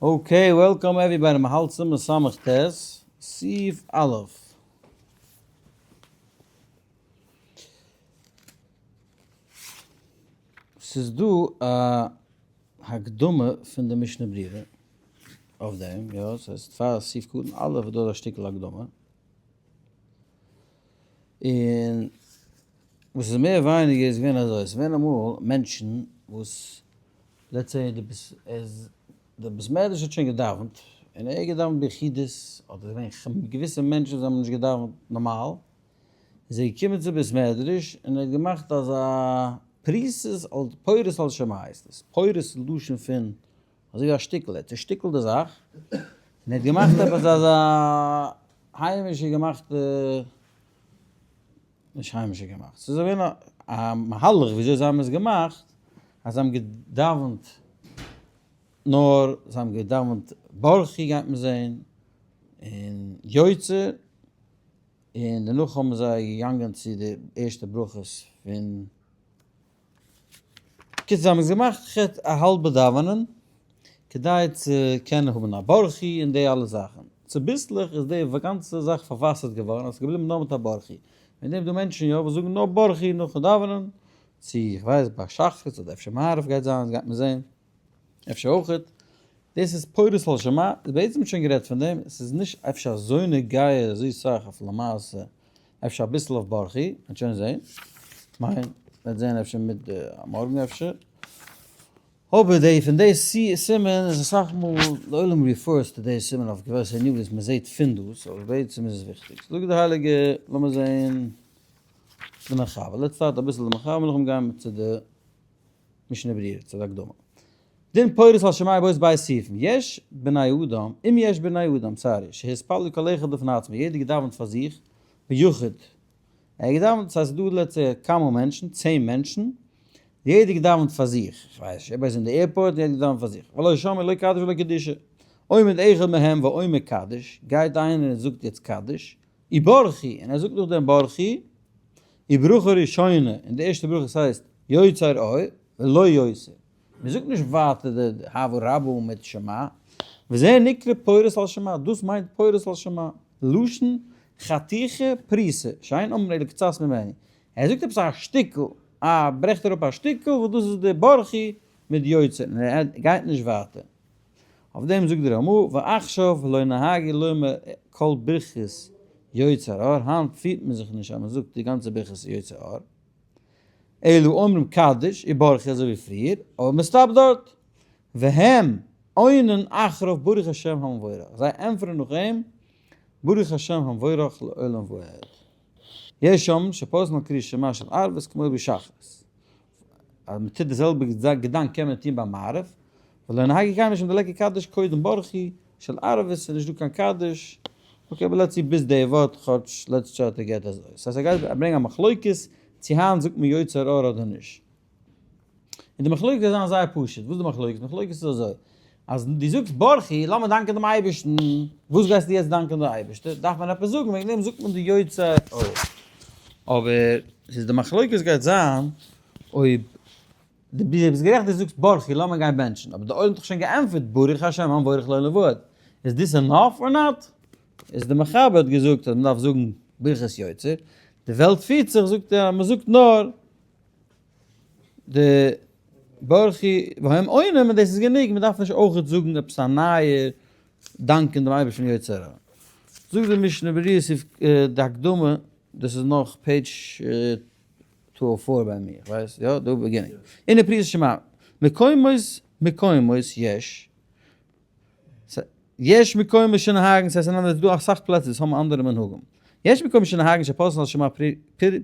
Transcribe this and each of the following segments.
Okay, welcome everybody, מ'האלט סימן סמך ט', סעיף א'. ס'איז דא א הקדמה פון די משנה ברורה אויף דעם, יא, ס'הייסט פאר סעיף קטן א' איז דא א שטיקל הקדמה. און וואס איז מער ווייניגער איז געווען אזוי, ס'איז געווען אמאל מענטשן וואס let's say די בית איז די בית מדרש האט שוין געדאווענט, און ער האט געדאווענט ביחידות, אדער ס'איז געווען געוויסע מענטשן וואס האבן נישט געדאווענט נארמאל, איז ער געקומען צו בית מדרש און ער האט געמאכט אזא פריסת על פורס על שמע הייסט עס, פורס לשון פון אזוי ווי א שטיקל, ער האט צושטיקלט די זאך, און ער האט געמאכט עפעס אזא היימישע געמאכטע, נישט היימישע געמאכט, ס'איז געווען א מהלך וויאזוי זיי האבן עס געמאכט, אז זיי האבן געדאווענט נאר, זיי האבן געדאווענט ברכי גייט מען זען, און יוצר, און דערנאך האבן זיי געגאנגען צו די ערשטע ברכות פון. קיצור זיי האבן עס געמאכט חוץ א האלבע דאווענען כדי צו קענען האבן א ברכי און די אלע זאכן, צוביסלעך איז די גאנצע זאך פארוואסערט געווארן אז עס איז געבליבן נאר מיט א ברכי, וועגן דעם איז דא מענטשן יא וואס זאגן נאר ברכי נאכן דאווענען, צו איך ווייס ביי שחרית אדער אפשר מעריב גייט זיין, עס גייט מען זען, אפשר אויכעט, דאס איז פורס על שמע, בעצם שוין גערעדט פון דעם, עס איז נישט אפשר אזוי נוגע אזוי סאך אויף למעשה אפשר אביסל אויף ברכי, מ'וועט שוין זעהן, כ'מיין מ'וועט זעהן אפשר מיט די מארגן אפשר, אבער די פון די סימן איז אסאך מאל די עולם refers צו די סימן אויף געוויסע ענינים וואס מ'זעהט פון דא, so בעצם איז עס וויכטיג. זאגט די הייליגע, לאמיר זעהן די מחבר, let's start אביסל די מחבר נאכדעם גייען מיר צו די משנה ברורה, צו די הקדמה. דין פורס על שמע בית בית סעיפים, יש בני אדם, אם יש בני אדם, sorry, שהתפללו כל אחד בפני עצמו, יעדער געדאווענט פאר זיך, ביחיד, ער האט געדאווענט, ס'הייסט ס'איז דא let's say כמה מענטשן, צען מענטשן, יעדער געדאווענט פאר זיך, איך ווייס נישט, אויב ער איז אין די airport, יעדער געדאווענט פאר זיך, ולא שמעו לא קדיש ולא קדושה, עומד אחד מהם ואומר קדיש, גייט איינער און זאגט יעצט קדיש, וברכי, און ער זאגט נאכדעם ברכי, וברכה ראשונה, און די ערשטע ברכה ס'הייסט יוצר אור, ולא יותר. מען זאגט נישט ווייטער די אהבה רבה מיט שמע, וזה נקרא פורס על שמע, דאס מיינט פורס על שמע, לשון חתיכה פריסה, שאין אומרים אלא קצת ממנו, ער זאגט עפעס א שטיקל, א ברעכט אראפ א שטיקל וואס דאס איז די ברכי מיט יוצר, און ער גייט נישט ווייטער. אויף דעם זאגט די רמא, ועכשיו לא נהגו לומר כל ברכת יוצר אור, היינט פירט מען זיך נישט אז מען זאגט די גאנצע ברכת יוצר אור, אלא אומרים קדיש וברכי אזוי ווי פריער, אבער מען stop ט דארט, והם עונין אחריו ברוך השם המבורך, זיי ענטפערן נאך אים ברוך השם המבורך לעולם ועד. יש אומרים שפוסלין על קריאת שמע של ערבית כמו בשחרית, אז מען טוט די זעלבע געדאנק קען מען טון ביי מעריב, ולא נהגו כן משום דליכא קדיש קודם ברכי של ערבית ס'איז נישט דא קיין קדיש, okay אבער let's see ביז די ווארט כאטש let's try to get אזוי, ס'הייסט ער גייט ברענגען א מחלוקת צו היינט זאגט מען יוצר אור אדער נישט. און די מחלוקת גייט זיין זייער פשוט, וואס איז די מחלוקת? די מחלוקת איז אזוי, אז דו זאגסט ברכי, לאמיר דאנקען דעם אייבערשטן, וואס גייסטו יעצט דאנקען דער אייבערשטער? דארף מען עפעס זאגן, וועגן דעם זאגט מען די יוצר אור. אבער ס'איז די מחלוקת גייט זיין אויב דו ביסט גערעכט דו זאגסט ברכי לאמיר גיין בענטשן, אבער די עולם האט דאך שוין געענטפערט ברוך השם המבורך לעולם ועד, איז this enough or not? איז די מחבר האט געזאגט אז מ'דארף זאגן ברכת יוצר, די וועלט פירט זיך זאגט ער אז מ'זאגט נאר די ברכי והם עונים און דאס איז גענוג, מ'דארף נישט אויכעט זאגן עפעס א נייע דאנקען דעם אייבערשטן יוצר. זאגט די משנה ברורה סעיף די הקדמה, דאס איז נאך page 204 ביי מיר, איך ווייס, יא, דא beginning. הנה פריסת שמע, מקומות מקומות יש, יש מקומות שנוהגין, ס'הייסט אין אנדערע, ס'דא אסאך פלעצער וואס האבן אנדערע מנהגים. יש מקומות שנוהגין שפוסלין על שמע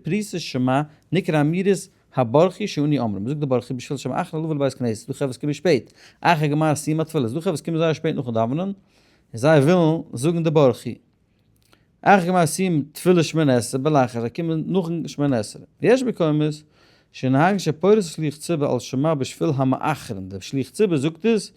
פריסת שמע נקרא אמירת הברכי שאנו אומרים, מ'זאגט די ברכי בשביל שמאחרין לבוא לבית כנסת, ס'דא חברה וואס קומען שפעט, אחר גמר סיום התפילה, ס'דא חברה וואס קומען זייער שפעט נאכן דאווענען, און זיי ווילן זאגן די ברכי. אחר גמר סיום תפילה שמונה עשרה בלחש, זיי קומען נאכן שמונה עשרה. ויש מקומות שנוהגין שפורס שליח ציבור על שמע בשביל המאחרים, דער שליח ציבור זאגט עס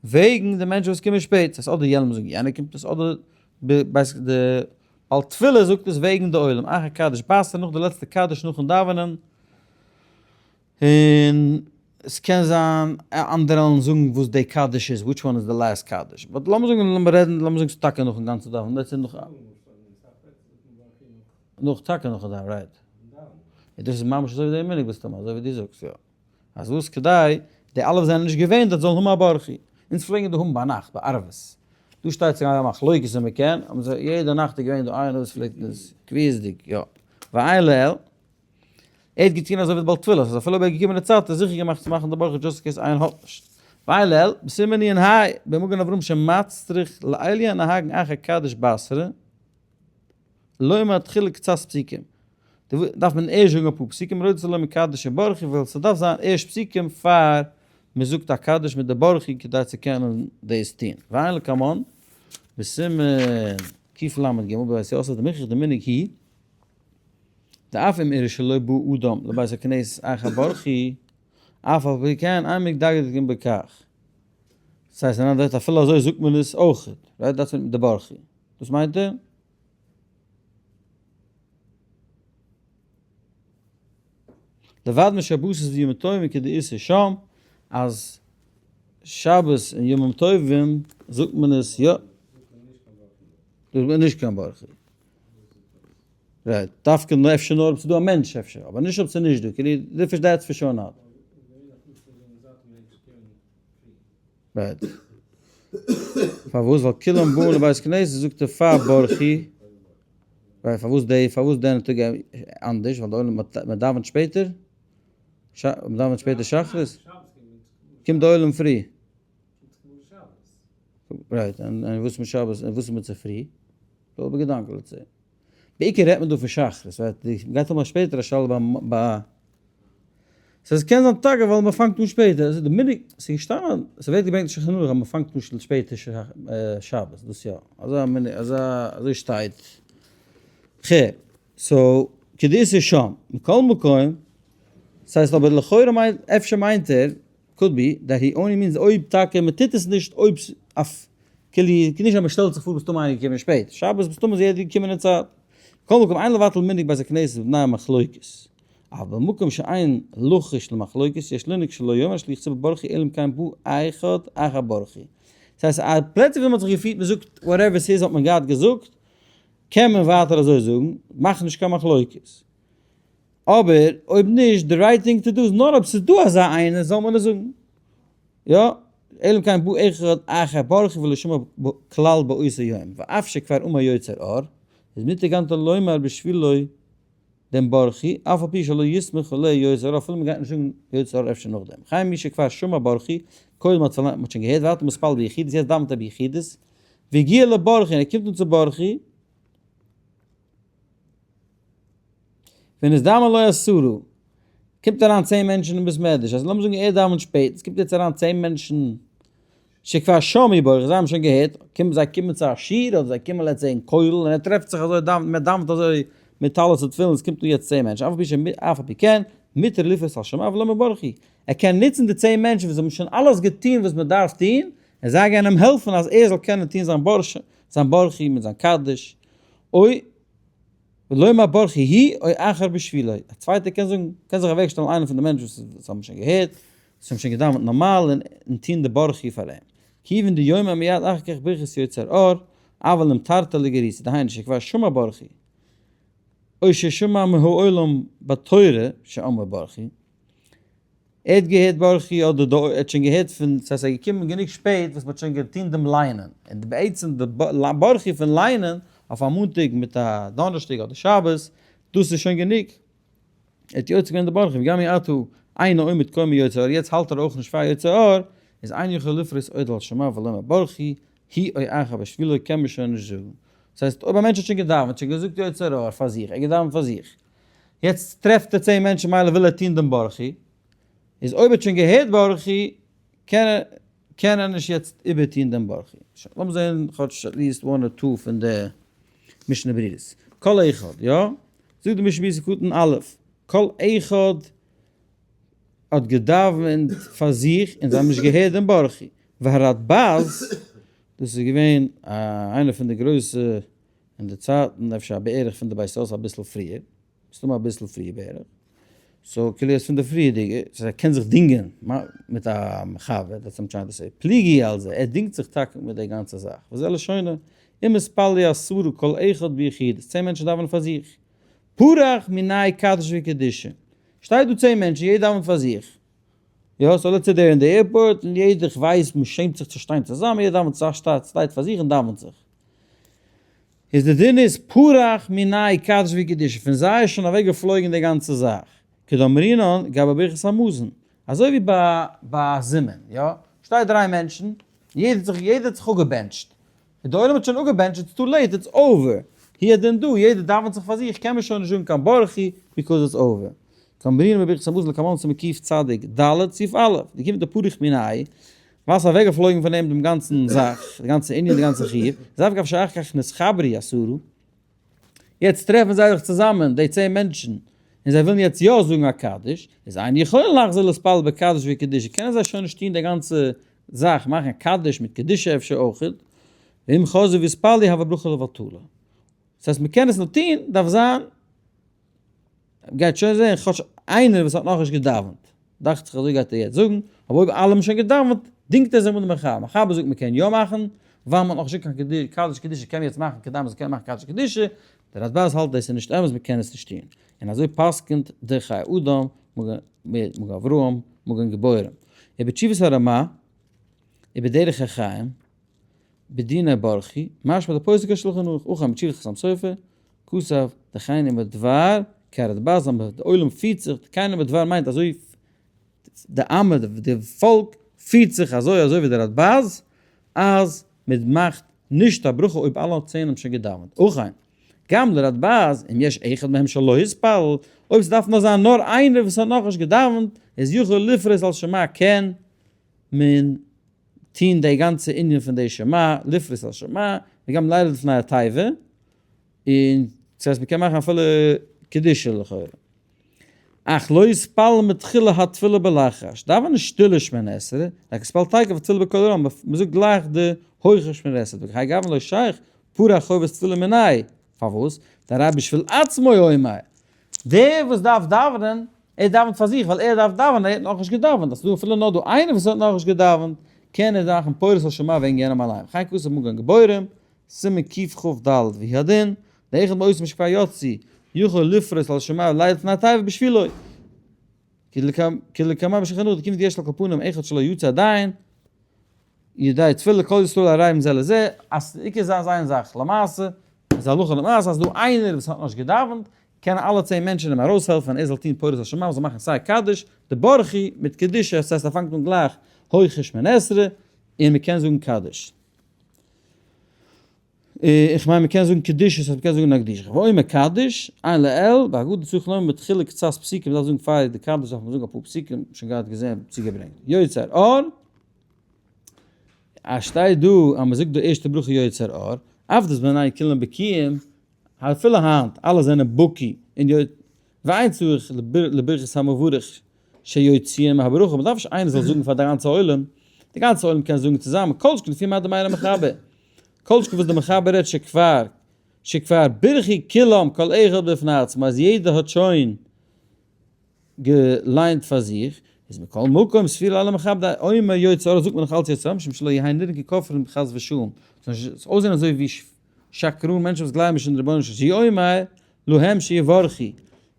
וועגן די מענטשן וואס קומען שפעט, ס'הייסט אדער יענעם זאגן יענער קומט עס, אדער די בעל תפילה זאגט עס וועגן די עולם, אחר קדיש בתרא נאך די לעצטע קדיש נאכן דאווענען, און. ס'קען זיין אנדערע וועלן זאגן וואס די קדיש איז, which one איז די last קדיש, but לאמיר זאגן, לאמיר רעדן, לאמיר זאגן ס'איז טאקע נאכן גאנצן דאווענען, let's say נאך, נאך טאקע נאכן דאווענען, right. און דאס איז ממש אזוי ווי די מנהג מסתמא, אזוי ווי דו זאגסט, יא. אז וואס כדי די אלע וואס זענען נישט געווען דארט זאלן האבן א ברכי. אונז פלעגן דא האבן ביינאכט ביי ערבית. דא שטייט ס'געווען א מחלוקת און מ'קען, האבן זיי יעדע נאכט איז געווען דא איינער וואס פלעגט עס קביעות'דיג, יא. ועיין לעיל. ער האט געטון אזוי ווי די בעל תפילה, אז אפילו אויב ער איז געקומען אין צייט האט ער זיכער געמאכט צו מאכן די ברכה just in case איינער האט נישט. ועיין לעיל, בסימן נ ה, במגן אברהם שמצריך לעיל הנהגן אחר קדיש בתרא, לומר תחילה קצת פסוקים. דארף מען ערשט זאגן אפאר פסוקים רוצה לומר קדיש וברכי ווייל ס'דארף זיין ערשט פסוקים פאר מ'זאגט א קדיש מיט די ברכי כדי צו קענען דאס טון. ועיין לקמן, בסימן קל"ג בבית יוסף דמוכח דמנהג היא דאף אם אירע שלא בא אדם לבית הכנסת אחר ברכי אף על פי כן אין מדקדקין בכך. דאס הייסט אין אנדערע ווערטער אפילו אזוי זאגט מען עס אויך, right? דאס מיט די ברכי. דאס מיינט ער? לבד משבתות וימים טובים כדאיתא שם, אז שבת און ימים טובים זאגט מען עס יא. זאגט מען נישט קיין ברכי. right, דווקא נאר אפשר נאר אויב ס'איז דא א מענטש אפשר, אבער נישט אויב ס'איז נישט דא, כאילו די פיש that's for sure not. Right. פארוואס? ווייל כולם באין לבית כנסת זאגט ער פאר ברכי. Right, פארוואס די, פארוואס דען טאג אנדערש? ווייל די עולם מען דאווענט שפעטער? מען דאווענט שפעטער שחרית? קומט די עולם פרי. Right, און וואס מיט שבת, און וואס איז מיט צופרי? די זעלבע געדאנק let's say. בעיקר רעדט מען דא פון שחרית, right? די מ'גייט האבן שפעטער א שאלה ביי so עס קען זיין טאקע ווייל מ'פאנגט אן שפעטער, עס איז די מנהג, ס'איז געשטאנען, ס'ווערט געברענגט אין שולחן ערוך אז מ'פאנגט אן שפעטער שבת, דאס יא, אזא מנהג, אזא, אזוי שטייט. ח. So, כדאיתא שם, מכל מקום, ס'הייסט אבער לכאורה מיינט, אפשר מיינט ער, could be, that he only means אויב טאקע מ'טוט עס נישט אויב אויף כאילו נישט אז מ'שטעלט זיך פאר מסתמא איינער געקומען שפעט, שבת מסתמא איז יעדער געקומען אין צייט. מכל מקום אין לבטל מנהג בית הכנסת מפני המחלוקת. אבל במקום שאין לחש למחלוקת יש לנהוג שלא יאמר שליח ציבור ברכי אלא אם כן בא אחד אחר ברכי. דאס הייסט א פלעצער ווי מ'האט זיך געפירט מ'זאגט whatever ס'איז האט מען געהאט געזאגט קען מען ווייטער אזוי זאגן, מאך נישט קיין מחלוקת. אבער אויב נישט, די right thing to do איז נאר אויב ס'איז דא אזא איינער זאל מען עס זאגן. יא, אלא אם כן בא אחד אחר ברכי ולא שמע כלל באותו יום, ואף שכבר אמר יוצר אור, איז מותר גם כן לומר בשבילו דעם ברכי, אף על פי שלא יסמוך עליה יוצר אור, אפילו מ'גייט נישט זאגן יוצר אור אפשר נאכדעם. וכן מי שכבר שמע ברכי, קודם האט פארליינט, מ'האט שוין געהערט, ועתה מתפלל ביחידות, יעצט דאווענט ער ביחידות, והגיע לברכי, און ער קומט אן צו ברכי, ונזדמן לו עשרה, קומט אריין צען מענטשן אין בית מדרש, אז לאמיר זאגן ער דאווענט שפעט, עס קומט יעצט אריין צען מענטשן, שכבר שמעו ברכי, זיי האבן שוין געהערט, קומען זיי קומען צו א שיעור, אדער זיי קומען let's say אין כולל, און ער טרעפט זיך אזוי דאווענט, מען דאווענט אזוי מיט טלית ותפילין, עס קומט אן יעצט צען מענטשן, אף על פי שמ אף על פי כן, מותר לפרוס על שומעיו ולומר ברכי, ער קען נוצן די צען מענטשן וואס האבן שוין אלעס געטון וואס מען דארף טון, און זיי גייען אים העלפן אז ער זאל קענען טון זיין ברש זיין ברכי מיט זיין קדיש, אוי ולומר ברכי הוא או אחר בשבילו, א צווייטער קען זאגן, קען זיך אוועק שטעלן איינער פון די מענטשן וואס האבן שוין געהערט, וואס האבן שוין געדאווענט נארמאל און און טון די ברכי פאר אים, כיוון דיומא מיד אחר כך ברכת יוצר אור, אבל אם תרתי לגריסה, דהיינו שכבר שמע ברכי, או ששמע מהעולם בתורה שאמר ברכי, ער האט געהערט ברכי אדער די ער האט שוין געהערט פון ס'הייסט ער איז געקומען גענוג שפעט וואס מ'האט שוין געטון דעם ליינען און די בעצם די ברכי פון ליינען אויף א מאנטאג מיט א דאנערשטאג אדער שבת דאס איז שוין גענוג ער האט יוצא געווען די ברכי וגם מעתה אינו עומד קודם יוצר אור יעצט האלט ער אויך נישט פאר יוצר אור איז אין יכול לפרוס עוד על שומעיו ולומר ברכי הוא או אחר בשבילו קען מען שוין נישט זאגן דאס הייסט אויב א מענטש האט שוין געדאווענט שוין געזאגט יוצר אור פאר זיך ער האט געדאווענט פאר זיך יעצט טרעפט ער צען מענטשן מילא וויל ער טון דעם ברכי, איז אויב ער האט שוין געהערט ברכי קען ער קען ער נישט יעצט איבערטון דעם ברכי. שוין לאמיר זעהן כאטש at least one or two פון די משנה ברורות. כל אחד, יא? זאגט די משנה ברורה קטן א', כל אחד האט געדאווענט פאר זיך און זיי האבן נישט געהערט דעם ברכי. והרדבז, דאס איז געווען איינער פון די גרויסע אין די צייטן אפשר א בערך פון די בית יוסף אביסל פריער, מסתמא אביסל פריער בערך. so כאילו ער איז פון די פריערדיגע, so ער קען זיך דינגען מיט א מחבר, that's I'm trying to say, פליגי על זה, ער דינגט זיך טאקע מיט די גאנצע זאך, וזה לשונו, אם התפללו עשרה כל אחד ביחידות, צען מענטשן דאווענען פאר זיך, פרח מינייהו קדיש וקדושה, שטייט דא צען מענטשן יעדער דאווענט פאר זיך, יא, so let's say דער אין די airport, און יעדער איך ווייס מען שעמט זיך צו שטיין צוזאמען, יעדער דאווענט זיך שטייט פאר זיך און דאווענט זיך. איז די דין איז פרח מינייהו קדיש וקדושה, פון זיי איז שוין אוועק געפלויגן די גאנצע זאך, כדאמרינן גבי ברכת המזון, אזוי ווי ביי ביי א זימון, יא, שטייט דריי מענטשן, יעדער האט זיך יעדער האט זיך אפגעבענטשט, און די עולם האט שוין אפגעבענטשט it's too late it's over, הוא הדין דא, יעדער דאווענט זיך פאר זיך, קען מען שוין נישט זאגן קיין ברכי because it's over. כדאמרינן בברכת המזון לקמן סימן קוף צדיק ד' סעיף א', די קומט די פרח מינייהו, ווייל ס'איז אוועקגעפלויגן פון אים דעם גאנצן זאך, די גאנצע ענין, די גאנצע חיוב, איז אף גב שאחר כך נתחברו עשרה, יעצט טרעפן זיי זיך צוזאמען, די צען מענטשן, און זיי ווילן יעצט יא זאגן א קדיש, איז אין יכולין לחזור להתפלל בקדיש וקדושה, קענען זיי שוין נישט טון די גאנצע זאך, מאכן א קדיש מיט קדושה אפשר אויכעט, ואם חזרו והתפללו הוה ברכה לבטלה. דאס הייסט מ'קען עס נאר טון, דארף זיין. גייט שוין זעהן כאטש איינער וואס האט נאכנישט געדאווענט, דאכט זיך אזוי גייט ער יעצט זאגן, אבער אויב אלע האבן שוין געדאווענט, דינגט ער זיך מיט די מחבר, מחבר זאגט מען קען יא מאכן, ווייל מען האט נאכנישט געזאגט קיין קדיש קדושה קען מען יעצט מאכן כדי מען זאל קענען מאכן קדיש קדושה, דער רדבז האלט דאס איז נישט אמת מען קען עס נישט טון, און אזוי פסק'נט דער חיי אדם, מגן אברהם, מגן גיבורים, ובתשובת הרמא, ובדרך החיים, בדיני ברכי, משמע דפוסק השולחן ערוך, אויך בתשובת חתם סופר, כתב, דכן אם בדבר, כרדבז, אז די עולם פירט זיך, כן אם בדבר מיינט אזוי די עם, די פאלק פירט זיך אזוי אזוי ווי די רדבז, אז מען מאכט נישט א ברכה אויב אלע צען האבן שוין געדאווענט. אכן, גם לרדבז, אם יש אחד מהם שלא התפלל, אויב ס'דארף נאר זיין נאר איינער וואס האט נאכנישט געדאווענט, איז יכול לפרוס על שמע קען מען טוהן די גאנצע ענין פון די שמע, לפרוס על שמע, וגם לילה לפני התיבה, און ס'הייסט מ'קען מאכן אפילו קדושה לכאורה. אך לא יתפלל מתחילה התפילה בלחש, דאווענען שטילע שמונה עשרה, רק יתפלל תיכף התפילה בקול רם, מ'זאגט גלייך די הויכע שמונה עשרה, וכהאי גוון לא שייך פרח חובת תפילה מינייהו, פארוואס? דהרי בשביל עצמו אומר, דער וואס דארף דאווענען, ער דאווענט פאר זיך ווייל ער דארף דאווענען, ער האט נאכנישט געדאווענט, אז ס'איז דא אפילו נאר דא איינער וואס האט נאכנישט געדאווענט, קען ער מאכן פורס על שמע וועגן יענעם אליין, וכן כתב מגן גיבורים, סימן קכ"ד, והוא הדין, דאחד מאותם שכבר יצאו, יכול לפרוס על שמע ולהעיר לפני התיבה בשבילו. כדלקמן בשולחן ערוך, דכיוון דיש על כל פנים אחד שלא יצא עדיין, ידי תפילה כל ישראל ערבים זה לזה, אז עיקר זיין זיין זאך למעשה, איז הלכה למעשה אז דא איינער וואס האט נאכנישט געדאווענט, קענען אלע צען מענטשן אים ארויסהעלפן ער זאל טון פורס השמע, זאל מאכן סיי קדיש, די ברכי מיט קדושה, עס הייסט ער פאנגט אן גלייך הויכע שמונה עשרה, און מען קען זאגן קדיש. איך מיין מען קען זאגן קדושה, ס'הייסט מען קען זאגן נקדישך. ואומר קדיש, עיין לעיל, בהגדה צריך לומר בתחילה קצת פסוקים, מ'דארף זאגן פאר די קדיש דארף מען זאגן אפאר פסוקים, שוין געהאט געזען צוגעברענגט. יוצר אור, אז שטייט דא אז מ'זאגט די ערשטע ברכה יוצר אור, אף דאס בני כולם בקיאים, אפילו היינט, אלע זענען בקי אין יוצר, ואין צריך לברכת המברך שיוציאם מהברכה, מ'דארף נישט איינער זאל זאגן פאר די גאנצע עולם, די גאנצע עולם קען זאגן צוזאמען, כל שכן לפי מה דמאיר המחבר, כל שכן וואס די מחבר רעדט שכבר שכבר ברכו כולם כל אחד בפני עצמו אז יעדער האט שוין געליינט פאר זיך, איז מכל מקום סבירא ליה למחבר דאומר יוצר אור זאגט מען נאך אלץ יוצר אור משום שלא יהא נראה ככופרים חס ושלום, זאל נישט אויסזען אזוי ווי שקרן מענטשן וואס גלייבן נישט אין די רבונו של עולם, שהוא אומר להם שיברכו,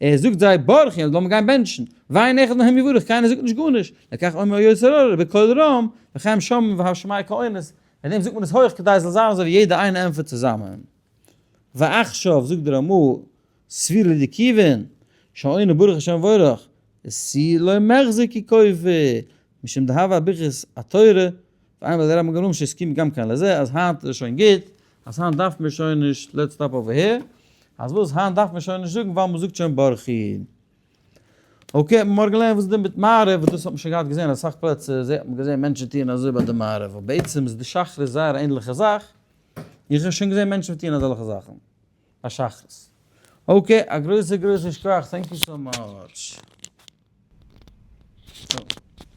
ער זאגט זיי ברכו אז לאמיר גיין בענטשן, ואין אחד מהם יברך קיינער זאגט נישט גארנישט, לכך אומר יוצר אור בקול רם, וכן שומעים והשמע כעונס, וועגן דעם זאגט מען עס הויך כדי עס זאל זיין אזוי ווי יעדער איינער ענטפערט צוזאמען. ועכשיו זאגט דער רמא, סבירא לי דכיוון שעונה ברוך השם מבורך, איז לא מחזי כי כופר, משום דהוה ברכת התורה, ועיין בדברי רמב ם שהסכים גם כן לזה, אז היינט איז שוין גוט, אז היינט דארף מען שוין נישט, let's stop over here, אז וואס היינט דארף מען שוין נישט זאגן ווייל מען זאגט שוין ברכי. okay, מארגן לערנען וואס איז דען מיט מעריב, וואס דאס האט מען שוין געהאט געזען אסאך פלעצער זעט מען געזען מענטשן טוען אזוי ביי די מעריב, אבער בעצם איז די שחרית זייער א ענדליכע זאך, איך האב שוין געזען מענטשן וואס טוען אזעלכע זאכן ביי שחרית. okay, א גרויסע גרויסע שכוח, thank you so much.